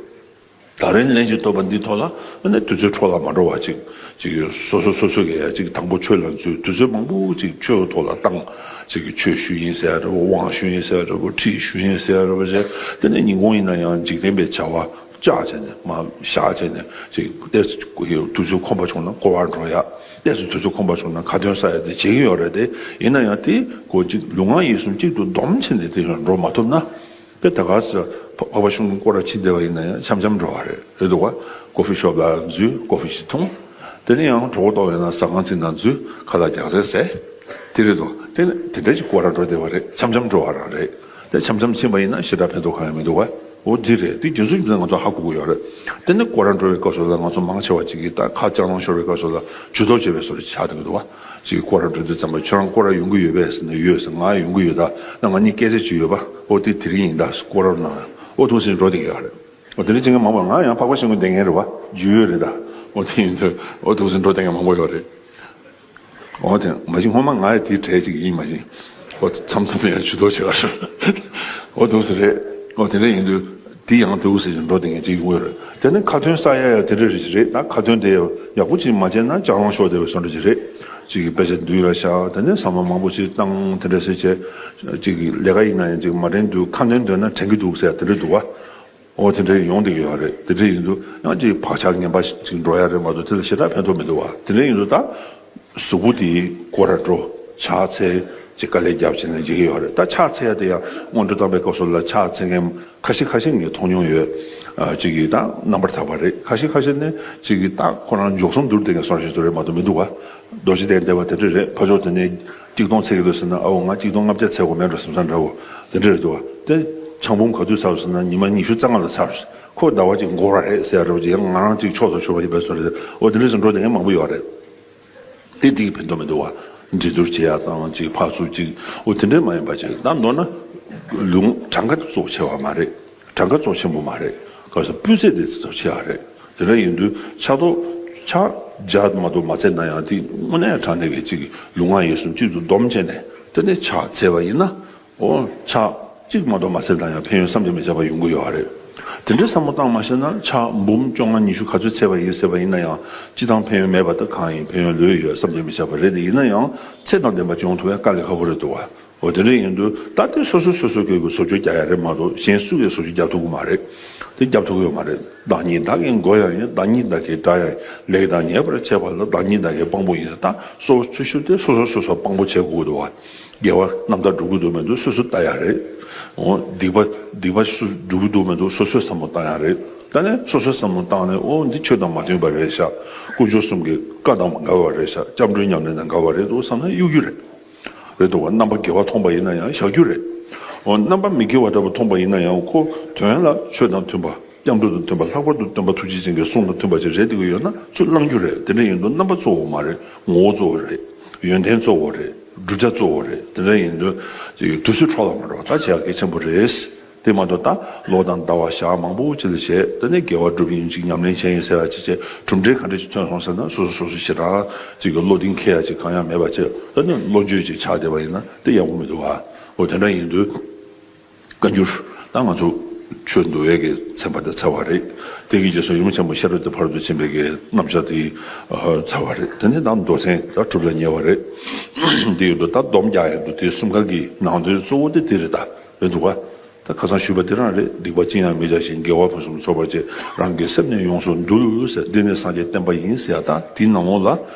ད་རིང་ལན་ཅིག་ཐོབ་པ་འདི་ཐོག་ལ་ཨ་ནི་དུས་ཚོད་འཕྲོ་བརླག་མ་འགྲོ་བ་ཅིག་ཅིག་སོ་སོ་སོ་སོ་གི་ཡ་ཅིག་དང་པོ་ཆོས་ལ་འཛུལ། དུས་ཚོད་མང་པོ་ཅིག་ཆོས་ཀྱི་ཐོག་ལ་བཏང་། ཅིག་གི་ཆོས་ཞུ་ཡིན་ཟེར་ཡ་འདྲ་པོ། དབང་ཞུ་ཡིན་ཟེར་ཡ་འདྲ་པོ། ཁྲིད་ཞུ་ཡིན་ཟེར་ཡ་འདྲ་པོ་བྱས། དེ་ནས་ཉིན་གུང་ཡིན་ན་ཡང་འཇིག་རྟེན་པའི་བྱ་བ་བཅག་བྱས་ནས། མ་བཞག་བྱས་ནས་ཅིག་ཏོག་ཙམ་དུས་ཚོད་ཁོམ་པ་བྱུང་ན་སྐོར་བ་འགྲོ་ཡ། ཏོག་ཙམ་དུས་ཚོད་ཁོམ་པ་བྱུང་ན་ཁ་འདོན་ས་ཡ་དེ་བྱེད་ཀྱི་ཡོད་རེད་དེ། ཡིན་ན་ཡང་དེ་ཁོ་ཅིག་ལུས་ངག་ཡིད་གསུམ་གཅིག་ཏུ་བསྡོམས་བྱས་ནས་དེ་ཡང་འགྲོ་མ་ཐུབ་ན། དེ་ད་ག་ས་འཕགས་པ་ཤིང་ཀུན་སྐོར་ར་ཕྱིན་བསྡད་པ་ཡིན་ན་ཡང་འཆམ་འཆམ་འགྲོ་བ་རེད། རེད་འདུག་བ། ཀོ་ཧྥི་ཤོབ་ལ་འཛུལ། ཀོ་ཧྥི་ཞིག་འཐུང་། དེ་ནས་ཡང་གྲོད་ཁོག་ལྟོགས་ཡོད་ན་ཟ་ཁང་ཅིག་ནང་འཛུལ། ཁ་ལག་རྒྱགས་ཚད་ཟས། དེ་རེད་འདུག་དེ་དེ་འདྲ་ཞིག་སྐོར་ར་འགྲོ་བསྡད་པ་རེད། འཆམ་འཆམ་འགྲོ་བ་རང་རེད། དེ་འཆམ་འཆམ་ཕྱིན་པ་ཡིན་ན་ཞེ་དྲག་ཕན་ཐོགས་གང་ཡང་མི་འདུག་བ། འོ་འདི་རེད། དེ་རྒྱུ་མཚན་རྒྱུ་མཚན་ང་ཚོ་ཧ་གོ་གི་ཡོད་རེད། དེ་ནས་སྐོར་ར་འགྲོ་བའི་སྐབས་སུ་ལ་ང་ཚོ་མང་ཆེ་བ་ཅིག་གིས་ད་ཁ་ལྕགས་ལང་ཤོར་བའི་སྐབས་སུ་ལ་ཇུས་གཏོགས་བྱེད་པའི་བཟོ་འདྲ་ཆགས་འདུག་གི་འདུག་བ། ཅིག་སྐོར་ར་འགྲོ་དུས་ཙམ་པ་ཁྱོད་རང་སྐོར་ར་ཡོང་གི་ཡོད་པས་ཟེར་ནས། ཡོད་ཟེར། ང་ཡོང་གི་ཡོད། ད་ང་གཉིས་སྐད་ཆ་ཅིག་ཡོད་པ། ཨོ་དེ་དེ་རིང་ཡིན་ད། སྐོར་ར་ནང་ཨོ་དེ་འདྲ་ཟེར་འགྲོ་བསྡད་ཀྱི་ཡོད་རེད། ཨོ་དེ་འདྲ་བྱེད་མཁན་མང་པོ། ང་ཡང་འཕགས་པ་ཤིང་ཀུན་བསྡད་མཁན་རེད་བ། རྒྱུས་ཡོད་རེད་ད། ཨོ་དེ་ཡིན་དུས་ཨོ་དེ་འདྲ་ཟེར་འགྲོ་བསྡད་མཁན་མང་པོ་ཡོད་རེད། ཨོ་དེ་མ་གཞི་སྔོན་མ་ང་ཡང་དེའི་གྲས་ཅིག་ཡིན། མ་གཞི་ཨོ་མཚམས་མཚམས་ཡང་ཇུས་གཏོགས་བྱེད་ག་རེད། ཨོ་དེ་འདྲ་ཟེར་རེད། ཨོ་དེ་འདྲ་ཡིན་དུས། དེ་ཡང་དེའུ་ཟེར་ཞིང་འགྲོ་དེ་ངས་ཅིག་ཡོང་གི་རེད། དེ་ནི་ཁ་ཏོན་ས་ཡ་ཡ་དེ་འདྲ་རེ་ཞིག་རེད། ད་ཁ་ཏོན་དེ་ཡག་པོ་ཅིག་མ་བྱས་ན་ལྕགས་ལང་ཤོར་བསྡད་པའི་བཟོ་འདྲ་ཅིག་རེད། ཅིག་གི་དཔེ་ཆ་འདུས་ལ་བཞག་དེ་ནས་ཟ་མ་མང་པོ་ཅིག་བཏང་། དེ་འདྲ་ཟེར་བྱས། ཅིག་གི་ལས་ཀ་ཡིན་ན་ཡང་ཅིག་མ་དྲན་དུས་ཁ་ཏོན་འདོན་ན་དྲན་གི་འདུག་ཟེར་དེ་འདྲ་འདུག་བ། ཨོ་དེ་འདྲ་ཡོང་བསྡད་ཀྱི་ཡོད་རེད། དེ་འདྲ་ཡིན་དུས་ཡང་ཅིག་བག་ཆགས་ངན་པ་ཅིག་འགྲོ་ཡ་རེད་མ་གཏོགས་དེ་ལ་ཞེ་དྲག་ཕན་ཐོགས་མི་འདུག་བ། དེ་འདྲ་ཡིན་དུས་ད། གཟུགས་པོ་དེ་སྐོར་ར་འགྲོ། ཕྱག་འཚལ། ཅིག་དཀའ་ལས་རྒྱབ་བྱས་ནས་བྱེད་ཀྱི་ཡོད་རེད། ད་ཕྱག་འཚལ་ཡ་དེ་ཡང་སྔོན་འགྲོ་བཏང་པའི་སྐབས་སུ་ལ་ཕྱག་འཚལ་མཁན་ཁ་ཤས་ཁ་ཤས་ངས་མཐོང་མྱོང་ཡོད། ཨ་ཅིག་གིས་ད་རྣམ་པར་དག་པ་རེད། ཁ་ཤས་ཁ་ཤས་ནི་ཅིག་གིས་ད་ཁོ་རང་མགྱོགས་སོང་འདུག་བསྡད་མཁན་བཟོ་འདྲ་ཞིག་ཏུ་རེད་མ་གཏོགས་མི་འདུག་བ། རྡོ་རྗེ་གདན་བསྡད་པ་དེ་འདྲ་རེད། ཕར་ཕྱོགས་དེ་ནས་ཆིག་སྟོང་འཚལ་གྱི་འདུག་ཟེར་ན། ཨའོ་ང་ཆིག་སྟོང་ལྔ་བརྒྱ་འཚལ་དགོས་མེད་འགྲོ་བསམ་ས་འདྲ་བོ་དེ་འདྲ་རེད་འདུག་བ། དེ་ཆང་འབུམ་ག་དུས་ཚར་ཟེར་ན་ཉི་མ་ཉི་ཤུ་རྩ་ལྔ་ལ་ཚར། ཁོ་ཟླ་བ་གཅིག་འགོར་བ་རེད་ཟེར་ཡ་རེད་བ། ཅིག་ཡང་ང་རང་ཅིག་ཕྱོགས་དང་ཕྱོགས་པ་ཡིན་པའི་བཟོ་འདྲ་རེད། ཨོ་དེ་འདྲ་ཞིག་འགྲོ་བསྡད་མཁན་མང་པོ་ཡོད་རེད། དེ་དེ་གི་ཕན་ཐོགས་མི་འདུག་བ། འགྲན་བསྡུར་བྱེད་ཡག་དང་ཅིག་ཕར་ཚུར་ཅིག་འོ་དེ་འདྲས་མ་ཡིན་པ་ཅིག་ད་མདོར་ན་ལུང་གྲངས་ཀ་གཙོ་ཆེ་བ་མ་རེད། གྲངས་ཀ་གཙོ་ཆེན་པོ་མ་རེད། ག་ས་སྤུས་ཚད་དེ་གཙོ་ཆེ་བ་རེད། དེ་འདྲ་ཡིན་དུས་ཕྱག་ཐོག་ཕྱག་རྒྱ་མ་གཏོགས་མ་འཚལ་ན་ཡང་དེ་དངོས་གནས་དྲང་གནས་ཀྱི་ཅིག་ལུས་ངག་ཡིད་གསུམ་གཅིག་ཏུ་བསྡོམས་བྱས་ནས་དེ་ནས་ཕྱག་འཚལ་བ་ཡིན་ན། ཨོ་ཕྱག་གཅིག་མ་གཏོགས་མ་འཚལ་ན་ཡང་ཕན་ཡོན་བསམ་གྱིས་མི་ཁྱབ་པ་ཡོང་གི་ཡོད་རེད། དེ་འདྲའི་བསམ་བློ་བཏང་མ་ཤེས་ན་ཕྱག་འབུམ་བཅོ་ལྔ་ཉི་ཤུ་ག་ཚོད་འཚལ་བ་ཡིན་ཟེར་བ་ཡིན་ན་ཡང་སྤྱི་བཏང་ཕན་ཡོན་མེད་པ་དང་གང་ཡིན། ཕན་ཡོན་ལོས་ཡོད། བསམ་གྱིས་མི་ཁྱབ་པ་རེད། དེ་ཡིན་ན་ཡང་ཚད་དང་ལྡན་པ་ཅིག་ཡོང་ཐུབ་ཡ་དཀའ་ལས་ཁག་པོ་རེད་འདུག་བ། འོ་དེ་འདྲ་ཡིན་དུས་ད་དེ་སོ་སོ་སོ་སོ་སྐད་ཀྱི་བཟོ་བཅོས་རྒྱག་ཡ་རེད་མ་གཏོགས་གཞན་སུ་གིས་བཟོ་བཅོས་རྒྱག་ཐུབ་ཀྱི་མ་རེད། དེ་རྒྱབ་ཐུབ་ཀྱི་ཡོད་མ་རེད། བདག་ཉིད་བདག་གི་མགོ་ཡང་ཡིན། བདག་ཉིད་བདག་གི་དགྲ་ཡང་ཡིན། ལེགས་དང་ཉེས་པར་འབྱེད་པ་ལ་བདག་ཉིད་བདག་གི་དཔང་པོ་ཡིན། ད་གཙོ་བོ་ཆེ་ཤོས་དེ་སོ་སོ་སོ་སོ་དཔང་པོ་བྱེད་དགོས་འདུག་བ། དགེ་བ་རྣམ་དག་སྒྲུབ་ཀྱི་འདུག་མི་འདུག་སོ་སོས་བལྟ་ཡ་རེད། འོ་སྡིག་པ་སྡིག་པ་སུ་སྒྲུབ་ཀྱི་འདུག་མི་འདུག་སོ་སོས་བསམ་བློ་བཏང་ཡ་རེད། ད་ནི་སོ་སོས་བསམ་བློ་བཏང་ནས་འོ་འདི་ཆོས་དང་མ་མཐུན་པ་རེད་ཤག་དཀོན་མཆོག་གསུམ་གྱི་བཀའ་དང་འགལ་བ་རེད་ཤག་སྐྱབས་འགྲོའི་ཉམས་ལེན་དང་འགལ་བ་རེད་འདུག་བསམ་ན་གཡུག་རྒྱུ་རེད། རེད་འདུག་བ། རྣམ་པ་དགེ་བ་མཐོང་པ་ཡིན་ན་ཡང་བཞག་རྒྱུ་རེད། འོ་རྣམ་པ་མི་དགེ་བ་འདྲ་པོ་མཐོང་པ་ཡིན་ན་ཡང་ཁོ་དོན་ལ་ཆོས་དང་མཐུན་པ། སྐྱབས་འགྲོ་དང་མཐུན་པ། ལྷག་པར་དུ་སྟོན་པ་ཐུགས་རྗེ་ཅན་གྱི་གསུང་དང་མཐུན་པ་ཅིག་རེད་བསྡད་ཀྱི་ཡོད་ན་ཚུར་བླང་རྒྱུ་རེད། དེ་འདྲ་ཡིན་དུས་རྣམ་པ་གཙོ་བོ་མ་རེད། ངོ་བོ་གཙོ་བོ་རེད། ཡོན་ཏན་གཙོ་བོ་རེད། བསྒྲུབ་བྱ་གཙོ་བོ་རེད། དེ་འདྲ་ཡིན་དུས་ཅིག་དུས་ཚོད་འཕྲོ་བརླག་མ་འགྲོ་བ་ད་བྱེད་ཡག་གལ་ཆེན་པོ་རེད། དེ་མ་གཏོགས་ད་ལོ་དང་ཟླ་བ་ཞག་མང་པོ་ཅིག་ལ་བྱས། དེ་ནས་དགེ་བ་སྒྲུབ་ཡིན་ཅིག་ཉམས་ལེན་བྱས་ཡིན་ཟེར་བ་ཅིག་བྱས། གྲུབ་འབྲས་ག་འདྲ་ཞིག་ཐོན་སོང་ཟེར་ན་སོ་སོ་སོ་སོ་ཞེ་དྲག་ཅིག་གི་བློ་གདེང་འཁེལ་ཡ་ཅིག་གང་ཡང་མེད་པ་བྱས། ད་ནི་བློ་འགྱོད་ཅིག་ཆགས་བསྡད་པ་ཡིན་ན་དེ་ཡག་པོ་མི་འདུག་ཨ། འོ་དེ་འདྲ་ཡིན་དུས། བཀའ་འགྱུར། ད་ང་ཚོ་ཆོས་འདུལ་བའི་གི་ཚན་པ་དེ་ཚར་བ་རེད། དེ་གི་རྗེས་སུ་ཡུམ་ཆེན་མོ་ཤེས་རབ་ཀྱི་ཕ་རོལ་ཏུ་ཕྱིན་པའི་གི་རྣམ་གཞག་དེ་ཨ་ཚར་བ་རེད། དེ་ནས་ད་མདོ་ཚན་ད་གྲུབ་ལ་ཉེ་བ་རེད། དེ་ཡོད་དུ་ད་སྡོམ་རྒྱག་ཡོད་དུ་དེ་གསུམ་ཀ་གི་ནང་དོན་གཙོ་བོ་དེ་དེ་རེད། ད་རེད་འདུག་ག་ད་ཁ་སང་ཞུས་པ་དེ་རང་རེད། སྡིག་པ་ཅི་ཡང་མི་བྱ་ཞིང་། དགེ་བ་ཕུན་སུམ་ཚོགས་པར་བྱེད། རང་གི་སེམས་ནི་ཡོངས་སུ་འདུལ་ཟེར། འདི་ནི་སངས་རྒྱས་བསྟན་པ་ཡིན་ཟེར་ཡ། ད་དེའི་ནང་ལོགས་ལ་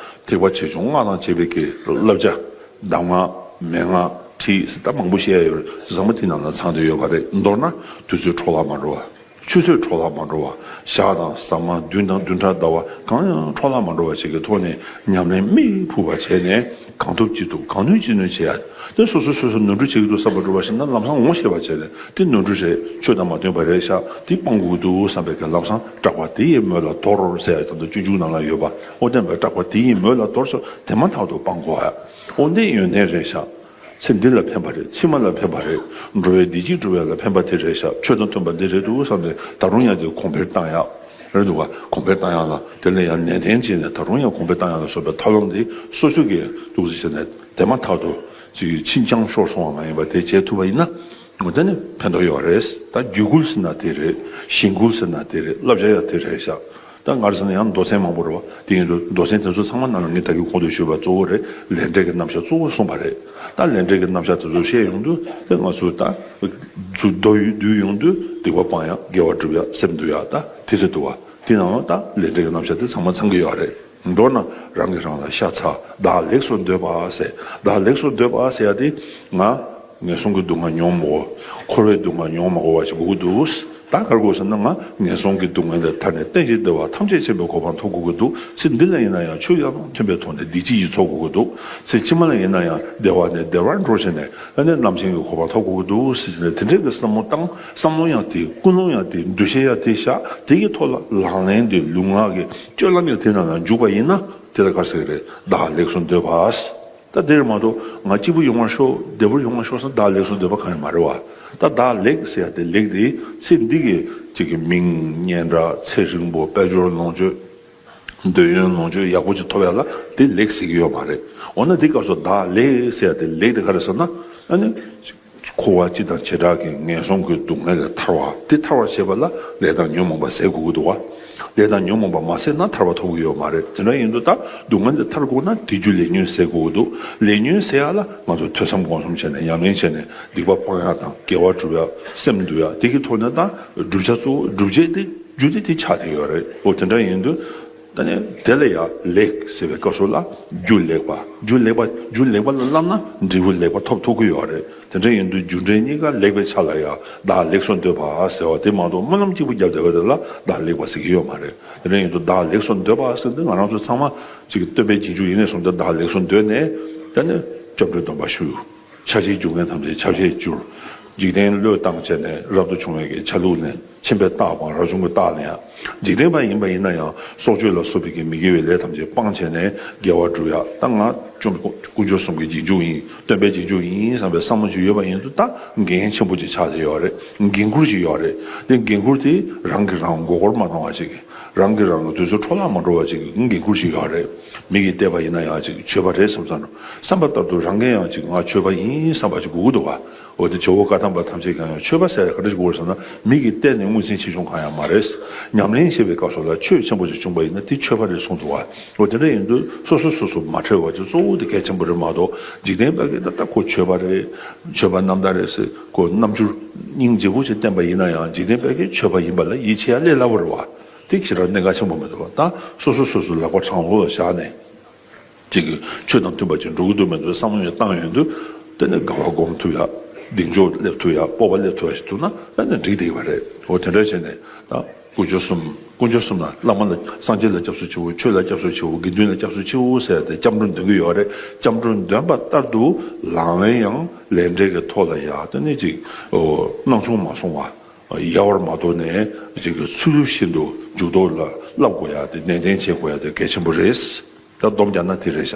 ཐེག་པ་ཆེ་ཆུང་སྔགས་དང་བཅས་པའི་གི་བསླབ་བྱ། གདམས་ངག་མན་ངག་ཁྲིད་ཟེར་ད་མང་པོ་བཤད་ཡ་ཡོད་རེད། ཚང་མ་དེའི་ནང་ལ་ཚང་བསྡད་ཡོད་པ་རེད། མདོར་ན་དུས་ཚོད་འཕྲོ་བརླག་མ་འགྲོ་བ། ཆུ་ཚོད་འཕྲོ་བརླག་མ་འགྲོ་བ། ཞག་དང་ཟ་མ་བདུན་དང་བདུན་ཕྲག་ཟླ་བ་གང་ཡང་འཕྲོ་བརླག་མ་འགྲོ་བ་ཞིག་གི་ཐོག་ནས་ཉམས་ལེན་མིག་ཕུག་པ་བྱས་ནས་གང་ཐུབ་ཅི་ཐུབ་གང་ནུས་ཅི་ནུས་བྱེད་ཡ། དེ་སོ་སོ་སོ་སོ་ནོར་འཁྲུལ་བྱེད་ཀྱི་འདུག་བསམ་པ་འགྲུབ་པ་ཞིག་ན་ལམ་སང་ངོ་ཤེས་པ་བྱས་ནས་དེ་ནོར་འཁྲུལ་རེད། ཆོས་དང་མ་མཐུན་པ་རེད་ཤག་དེ་སྤང་དགོས་ཀྱི་འདུག་བསམ་པའི་གི་ལམ་སང་སྐྲག་པ་དེ་ཡི་མོད་ལ་དོར་ཟེར་ཡ་དང་དུ་སྤྱོད་འཇུག་ནང་ལ་ཡོད་པ། འོ་དེ་འདྲ་སྐྲག་པ་དེ་ཡི་མོད་ལ་དོར་སོ་དེ་མ་ཐག་ཏུ་སྤང་དགོས་ཡ། འོ་འདི་ཡོན་ཏན་རེད་ཤག་ཚེ་འདི་ལ་ཕན་པ་རེད། ཕྱི་མ་ལ་ཕན་པ་རེད། འགྲོ་བའི་བདེ་སྐྱིད་སྒྲུབ་ཡ་ལ་ཕན་པ་དེ་རེད་ཤག་ཆོས་དང་མཐུན་པ་འདི་རེད་འདུག་བསམ་ནས་ད་རུང་ཡང་དེ་གོང་འཕེལ་བཏང་ཡ། རེད་འདུག་ག་གོང་འཕེལ་བཏང་ཡ་ལ་དེ་ལ་ཡང་ནན་ཏན་བྱས་ནས་ད་རུང་ཡང་གོང་འཕེལ་བཏང་ཡ་ལ་སོགས་པའི་ཐབས་ལམ་འདི་སོ་སོ་གིས་འདུག་ཟེར་བྱས་ནས་དེ་མ་ཐག་ཏུ་ཅིག་ཕྱིན་ཅང་ཤོར་སོང་བ་མ་ཡིན་པ་དེ་བྱེད་ཐུབ་པ་ཡིན་ན། འོ་དེ་ནི་ཕན་ཐོགས་ཡོད་རེད། ད་རྒྱུད་བསྐུལ་ཟེར་ན་དེ་རེད། ཞིང་བསྐུལ་ཟེར་ན་དེ་རེད། བསླབ་བྱ་ཡང་དེ་རེད་ཤག་ད་ང་རང་ཚོ་ནི་ཡང་མདོ་ཚན་མང་པོ་རེད་བ། དེ་ཡིན་དུས་མདོ་ཚན་དེ་ཚོ་ཚང་མ་ནང་ལ་ངས་ད་གིན་གོང་དུ་ཞུས་པ་གཙོ་བོ་རེད། ལས་འབྲས་ཀྱི་རྣམ་གཞག་གཙོ་བོ་གསུངས་པ་རེད། ད་ལས་འབྲས་ཀྱི་རྣམ་གཞག་དེ་ཚོ་བཤད་ཡོང་དུས་དེ་ང་ཚོ་ད་ཚུར་མདོ་ཡུལ་བསྡུས་ཡོང་དུས་སྡིག་པ་སྤང་ཡ། དགེ་བ་སྒྲུབ་ཡ། སེམས་འདུལ་ཡ། ད་དེ་རེད་འདུག་བ། དེ་ནང་ལ་ད་ལས་འབྲས་ཀྱི་རྣམ་གཞག་དེ་ཚང་མ་ཚང་གི་ཡོད་རེད། མདོར་ན་རང་གིས་རང་ལ་ཤ་ཚ། བདག་ལེགས་སུ་འདོད་པ་ཟེར། བདག་ལེགས་སུ་འདོད་པ་ཟེར་ཡ་དེ་ང་ངན་སོང་གི་སྡུག་བསྔལ་མྱོང་མ་དགོས། འཁོར་བའི་སྡུག་བསྔལ་མྱོང་མ་དགོས་པ་ཞིག་དགོས་ཀྱི་འདུག་ད་ག་རེ་དགོས་ཟེར་ན་ང་ངན་སོང་གི་སྡུག་བསྔལ་ལས་ཐར་ནས་གཏན་གྱི་བདེ་བ་ཐམས་ཅད་མཁྱེན་པའི་གོ་འཕང་ཐོབ་དགོས་ཀྱི་འདུག་ཚེ་འདི་ལ་ཡིན་ན་ཡང་ཆོས་ཡང་མཐུན་པའི་ཐོག་ནས་བདེ་སྐྱིད་ཀྱི་ཚོགས་དགོས་ཀྱི་འདུག་ཚེ་ཕྱི་མ་ལ་ཡིན་ན་ཡང་བདེ་བ་ནས་བདེ་བར་འགྲོ་བྱས་ནས་ཨ་ནི་རྣམ་མཁྱེན་གྱི་གོ་འཕང་ཐོབ་དགོས་ཀྱི་འདུག་ཟེར་ནས་དེ་འདྲའི་གི་བསམ་བློ་བཏང་། བསམ་བློ་ཡང་དེ། ཀུན་སློང་ཡང་དེ། འདུ་ཤེས་ཡང་དེ་བཞག་དེ་གི་ཐོག་ལ་ལག་ལེན་དེ། ལུས་ངག་གི་སྤྱོད་ལམ་ཡང་དེ་ནང་ལ་འཇུག་པ་ཡིན་ན་དེ་ལ་ག་རེ་ཟེར་གི་རེད། བདག་ལེགས་སུ་འདོད་པ། ད་དེར་མ་གཏོགས་ང་སྐྱིད་པོ་ཡོང་བར་ཤོག་བདེ་པོར་ཡོང་བར་ཤོག་ཟེར་བདག་ལེགས་སུ་འདོད་པ་གང་ཡང་མ་རེད་བ། ད་བདག་ལེགས་ཟེར་ཡ་དེ། ལེགས་དེ་ཚེ་འདི་གི་ཅིག་གི་མིང་སྙན་གྲགས། ཚེ་རིང་པོ། དཔལ་འབྱོར་ལོངས་སྤྱོད། འདོད་ཡོན་ལོངས་སྤྱོད་ཡག་པོ་ཅིག་ཐོབ་ཡ་ལ་དེ་ལེགས་ཟེར་གི་ཡོད་མ་རེད། འོ་ན་དེ་སྐབས་སུ་བདག་ལེགས་ཟེར་ཡ་དེ། ལེགས་དེ་ག་རེ་ཟེར་ན་ཨ་ནི། འཁོར་བ་སྤྱི་དང་བྱེ་བྲག་གི་ངན་སོང་གི་སྡུག་བསྔལ་ལས་ཐར་བ། དེ་ཐར་བར་བྱེད་པ་ལ་ལས་དང་ཉོན་མོངས་པ་ཟད་དགོས་ཀྱི་འདུག་བ། ལས་དང་ཉོན་མོངས་པ་མ་ཟད་ན་ཐར་བ་ཐོབ་ཀྱི་ཡོད་མ་རེད། དེ་འདྲ་ཡིན་དུས་ད་སྡུག་བསྔལ་ལས་ཐར་དགོས་ན་དེ་རྒྱུ་ལས་ཉོན་ཟད་དགོས་ཀྱི་འདུག་ལས་ཉོན་ཟད་ཡ་ལ་ང་ཚོ་ཐོས་བསམ་སྒོམ་གསུམ་བྱས་ནས་ཉམས་ལེན་བྱས་ནས་སྡིག་པ་སྤང་ཡ་དང་། དགེ་བ་སྒྲུབ་ཡ། སེམས་འདུལ་ཡ། དེ་གི་ཐོག་ནས་ད་བསྒྲུབ་བྱ་གཙོ་བོ། བསྒྲུབ་བྱ་དེ་རྒྱུ་དེ་དེ་ཆགས་བསྡད་ཡོད་རེད། འོ་དེ་འདྲ་ཡིན་དུས། ད་ནི་དེ་ལ་ཡང་ལེགས་ཟེར་བའི་སྐབས་སུ་ལ་རྒྱུ་ལེགས་པ། རྒྱུ་ལེགས་པ། རྒྱུ་ལེགས་པ་ལ་བསླབ་ན་འབྲས་བུ་ལེགས་པ་ཐོབ་ཐུབ་ཀྱི་ཡོད་རེད། དེ་འདྲ་ཡིན་དུས་རྒྱུ་འབྲས་གཉིས་ཀ་ལེགས་པའི་ཆ་ལ་ཡང་བདག་ལེགས་སུ་འདོད་པ་ཟེར་བ་དེ་མ་གཏོགས་སྨོན་ལམ་གཅིག་པུ་བརྒྱབ་བསྡད་པ་དེ་ལ་བདག་ལེགས་པ་ཟེར་གྱི་ཡོད་མ་རེད། དེ་འདྲ་ཡིན་དུས་བདག་ལེགས་སུ་འདོད་པ་ཟེར་དུས་ང་རང་ཚོ་ཚང་མ་ཅིག་སྟོན་པའི་རྗེས་འཇུག་ཡིན་ནས་བཟུང་སྟེ་བདག་ལེགས་སུ་འདོད་ནས་ད་ནི་སྐྱབས་འགྲོའི་སྡོམ་པ་ཞུ། ཆ་ཤས་རྒྱུ་ངན་ཐམས་ཅད་ཆ་ཤས་གྱུར། འཇིག་རྟེན་བློས་བཏང་བྱས་ནས་རབ་ཏུ་བྱུང་བའི་གི་ཆ་ལུགས་ནས་ཆེན་པོའི་རྟགས་སྤངས། རབ་བྱུང་གི་རྟགས་ལེན་ཡ། འཇིག་རྟེན་པ་ཡིན་པ་ཡིན་ན་ཡང་སྲོག་གཅོད་ལ་སོགས་པའི་གི་མི་དགེ་བའི་ལས་ཐམས་ཅད་སྤངས་བྱས་ནས་དགེ་བ་སྒྲུབ་ཡ། ད་ང་བཅོམ་དཀོན་མཆོག་གསུམ་གྱི་རྗེས་འཇུག་ཡིན། སྟོན་པའི་རྗེས་འཇུག་ཡིན་བསམ་པའི་བསམ་བློ་ཅིག་ཡོད་པ་ཡིན་དུས་ད་འགན་ཆེན་པོ་ཅིག་ཆགས་བསྡད་ཡོད་རེད། འགན་ཁུར་ཅིག་ཡོད་རེད། དེ་འགན་ཁུར་དེ་རང་གིས་རང་མགོ་སྐོར་མ་གཏོང་བ་ཅིག་རང་གིས་རང་གི་དུས་ཚོད་འཕྲོ་བརླག་མ་འགྲོ་བ་ཅིག་འགན་ཁུར་ཞིག་ཡོད་རེད། མི་གིས་བལྟས་པ་ཡིན་ན་ཡང་ཅིག་ཆོས་པ་རེད་བསམ་བསམ་རུང་བསམ་པ་ལྟར་དུ་རང་གིས་ཡང་ཅིག་ང་ཆོས་པ་ཡིན་བསམ་པ་ཅིག་དགོས་ཀྱི་འདུག་བ། འོ་དེ་ཇོ་བོ་བཀའ་གདམས་པ་ཐམས་ཅད་ཀྱང་ཡང་ཆོས་པ་ཟེར་ཡ་ག་འདྲ་ཞིག་དགོས་རེད་ཟེར་ན་མི་གིས་བལྟས་ནས་ངོས་འཛིན་ཆེ་ཆུང་གང་ཡང་མ་རེད། ཉམས་ལེན་བྱེད་པའི་སྐབས་སུ་ལ་ཆོས་ཆེན་པོ་ཅིག་བྱུང་པ་ཡིན་ན་དེ་ཆོས་པ་རེད་གསུངས་འདུག་བ། འོ་དེ་འདྲ་ཡིན་དུས་སོ་སོ་སོ་སོ་མ་ཁྲེལ་བ་ཅིག་གཙོ་བོ་དེ་གལ་ཆེན་པོ་རེད་མ་གཏོགས་འཇིག་རྟེན་པ་གིས་ད་ལྟ་ཁོ་ཆོས་པ་རེད། ཆོས་པ་རྣམ་དག་རེད་ཟེར་ཁོ་རྣམ་འགྱུར་སྙིང་རྗེ་པོ་ཞིག་བསྟན་པ་ཡིན་ན་ཡང་འཇིག་རྟེན་པ་གིས་ཆོས་པ་ཡིན་པ་ལ་ཡིད་ཆེས་ཡ་ལས་སླ་པོ་རེད་བ། དེ་ཞེ་དྲག་གནད་འགག་ཆེན་པོ་མི་འདུག་ད་སོ་སོ་སོ་སོ་ལག་པ་དྲང་བོ་ལ་བཞག་ནས་ཅིག་གི་ཆོས་དང་མཐུན་པ་ཅིག་འགྲོ་གི་འདུག་མི་འདུག་བསམ་བློ་ཡང་བཏང་ཡོང་དུས་དེ་ནས་དགའ་བ་སྒོམ་ཐུབ་ཡ། གདེང་འཇོག་སླེབས་ཐུབ་ཡ། སྤོབས་པ་སླེབས་ཐུབ་ཡ་ཞིག་འདུག་ན་ཨ་ནི་འགྲིག་བསྡད་ཡོད་པ་རེད། འོ་དེ་འདྲ་བྱས་ནས་ད་དཀོན་མཆོག་གསུམ། དཀོན་མཆོག་གསུམ་ལ་བླ་མ་ལ་སངས་རྒྱས་ལ་སྐྱབས་སུ་མཆིའོ། ཆོས་ལ་སྐྱབས་སུ་མཆིའོ། དགེ་འདུན་ལ་སྐྱབས་སུ་མཆིའོ་ཟེར་ཏེ་སྐྱབས་འགྲོ་འདོན་གྱི་ཡོད་རེད། སྐྱབས་འགྲོ་འདོན་པ་ལྟར་དུ་ལག་ལེན་ཡང་ལས་འབྲས་ཀྱི་ཐོག་ལ་ཡ་དེ་ནས་ཅིག་སྣང་ཆུང་མ་སོང་བ། ཡལ་བར་མ་དོར་ནས་ཅིག་གི་ཚུལ་བཞིན་དུ་འཇུག་ལྡོག་ལ་བསླབ་དགོས་ཡ་དེ་ནན་ཏན་བྱེད་དགོས་ཡ་དེ་གལ་ཆེན་པོ་རེད། ད་སྡོམ་རྒྱག་ན་དེ་རེད་